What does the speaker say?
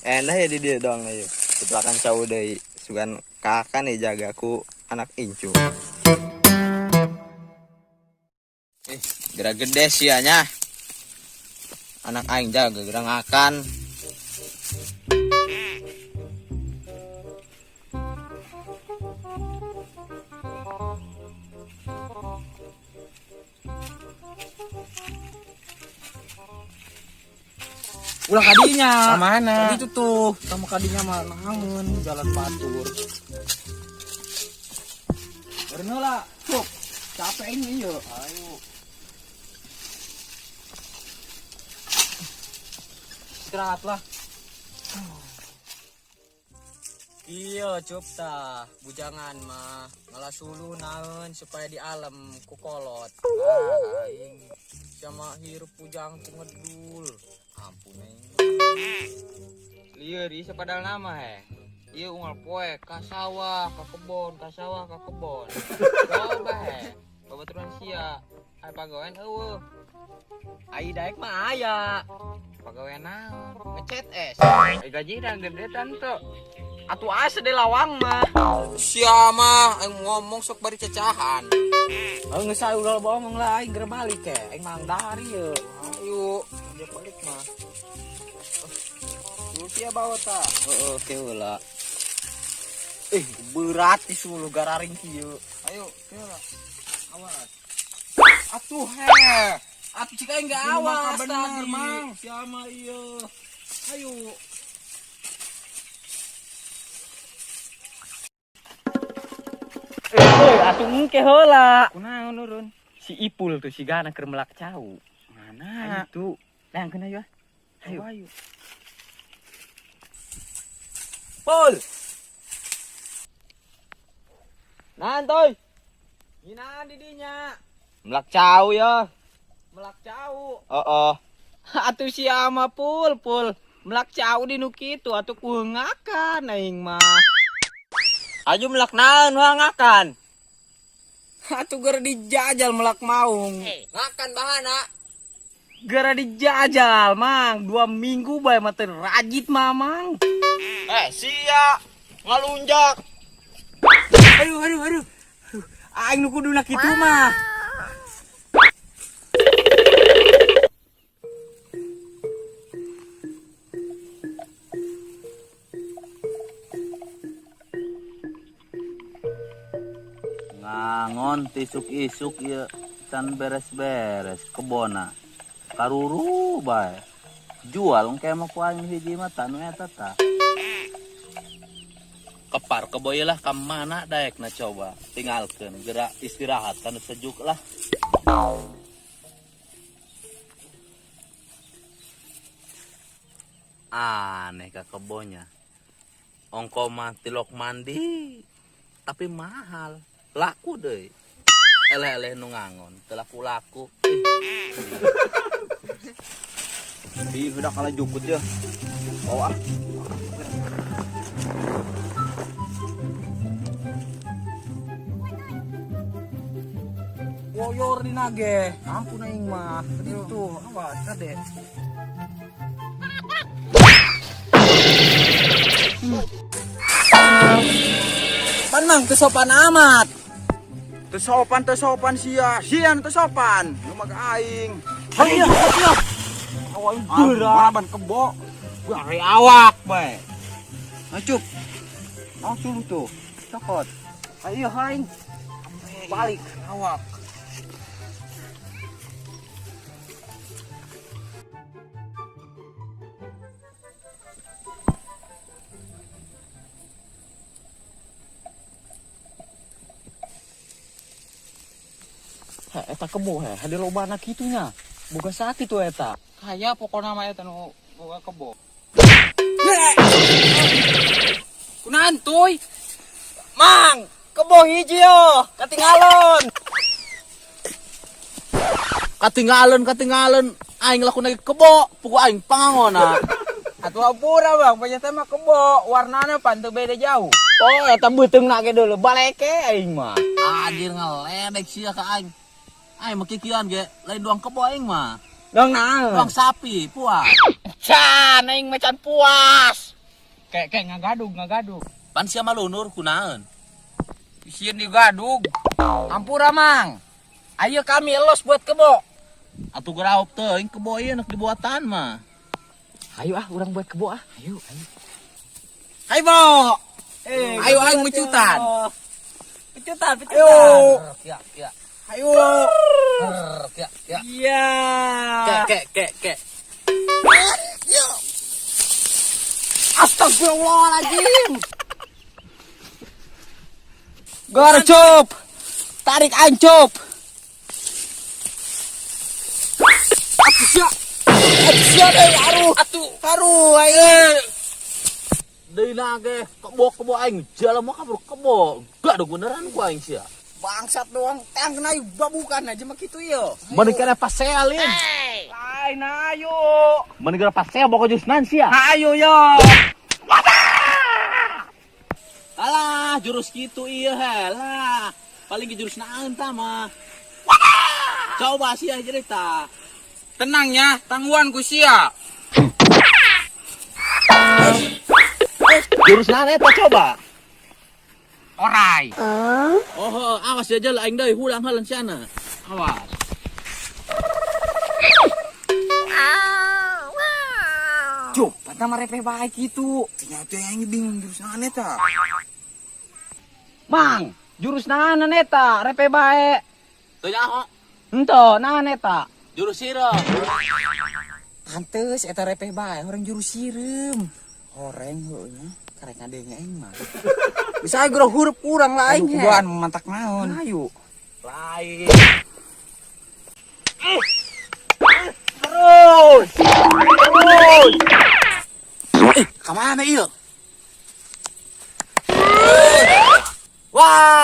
Enak ya di dia doang ayo. Setelah cau deui, sugan kakak nih jaga ku anak incu. Gerak gede sih nya. Anak aing jaga gerak ngakan. Ulah kadinya. Sama mana? Tadi itu tuh, sama kadinya mah naon jalan batur. Berenang lah, cuk. Capek ini yuk. Ayo. Istirahat lah. Iya, cup tah. Bujangan mah ngalah suluh naon supaya di alam ku kolot. Ah, aing sama hirup pujang ku ngedul. Ampun aing. Lieur ieu padahal nama he. Ieu unggal poe ka sawah, ka kebon, ka sawah, ka kebon. Coba he. Babaturan sia. Aya pagawean eueuh. Ai daek mah aya. Pagawean naon? Ngecet es. Ai gajina gede tante. Atuh asa de lawang mah. Sia mah aing ngomong sok bari cacahan. Oh, geus aya ulah bohong lah aing geura balik ke. Aing mang dari ye. Ayo, dia balik mah. Lu sia bawa ta. Heeh, ke heula. Berat suluh gararing kieu. Ayo, ke heula. Awas. Atuh he. Atuh cik aing gak awas bener, tadi. Mang. Siapa ieu? Ayo. Atuh engke heula. Kunaon nurun? Si Ipul tuh si Gana keur melak cau. Mana? Itu. Nah, kena ya. Ayo. Ayo. Pul. Naon toy? Nginaan di dinya. Melak cau ya. Melak cau. Heeh. Atuh siapa Pul, Pul. Melak cau di nu kitu atuh kuhengakan aing mah. Aju melak naon ngakan? Atuh geura dijajal melak maung. Ngakan bahana. Geura dijajal, Mang. 2 minggu bae mah teu rajit mamang. Sia ngalunjak. Aduh, aduh, aduh. Aduh, aing nu kuduna kitu mah. Ngangon tisuk-isuk ieu can beres-beres kebona. Karuru bae. Jual engke mah ku aing hiji mah tanu eta tah. Kepar kebo ieu lah ka mana daekna coba. Tinggalkeun geura istirahat kan sejuk lah. Aneh ka kebonya. Ongko mah tilok mandi tapi mahal. Laku deui. Eleh-eleh nu ngangon, teu laku-laku. Ih, udah kalah jukut ya. Bawa ah. Woyor dina ge. Ampun aing mah. Itu awas kade. Pan mang teu sopan amat. Teu sopan, teu sopan sia. Sia nu teu sopan. Nu mah aing. Ayo, ayo. Awak berat. Ban kebo. Bari awak bae. Acup. Mau suluh tuh. Cokot. Ayo aing. Balik awak. Heh, eta kebo heh, ada lobana kitunya. Boga sakit tuh eta. Kaya pokona mah eta nu boga kebo. Kunaon tuy? Mang, kebo hiji yo, katinggalon. Katinggalon, katinggalon. Aing laku lagi kebo, puku aing pangangona. Atuh ampura bang, banyak mah kebo, warnana pan teu beda jauh. Oh, eta beuteungna ge dulu, baleke aing mah. Anjir ngeledek sia ka aing. Aing mah kikian ge, lain doang kebo aing mah. Dong naon? Dong sapi puas. Can aing mah can puas. Kayak kayak ngagadug ngagadug. Pan sia mah lunur kunaon? Sieun digadug. Ampura Mang. Ayo kami elos buat kebo. Atuh geraop teuing kebo ieu nek dibuatan mah. Ayo ah, urang buat kebo ah. Ayo, ayo. Ayo, Bo. Ayo aing mecutan. Pecutan, pecutan. Ayo. Ya, ya. Ayo. Ya, ya. Iya. Kek kek kek kek. Astagfirullahaladzim. Gor, Cup. Tarik aing, Cup. Atuh sia. Atuh sia deui, aruh. Atuh, aruh aing. Deui na ge kebo-kebo aing jalan mah kabur kebo. Gak dong beneran ku aing sia. Bangsat doang, tang kena babukan aja mah kitu yo. Mending kana pasea lin. Lain ayo. Mending kana pasea boko jus nan sia. Ayo yo. Alah, jurus gitu iya he lah. Paling ge jurus naon tah mah. Coba sia cerita. Tenang ya, tangguhan ku sia. Jurus naon eta coba. Orai. Oh, heuh, awas ya jalan aing deui hulang heulan siana. Awas. Cup, patah mah repeh bae kitu. Ternyata aing bingung jurus naon eta. Mang, jurus naon eta repeh bae. Teu nyaho, Ento, naon eta? jurus sireum. Pantes eta repeh bae orang jurus sireum. Horeng heuh nya, karek ngadenge aing mah. Bisa aing geura hurup kurang lah aing. Aduh, Kuduan mantak naon. Ayo. Lain. Terus. Terus. Ka mana ieu? Wah.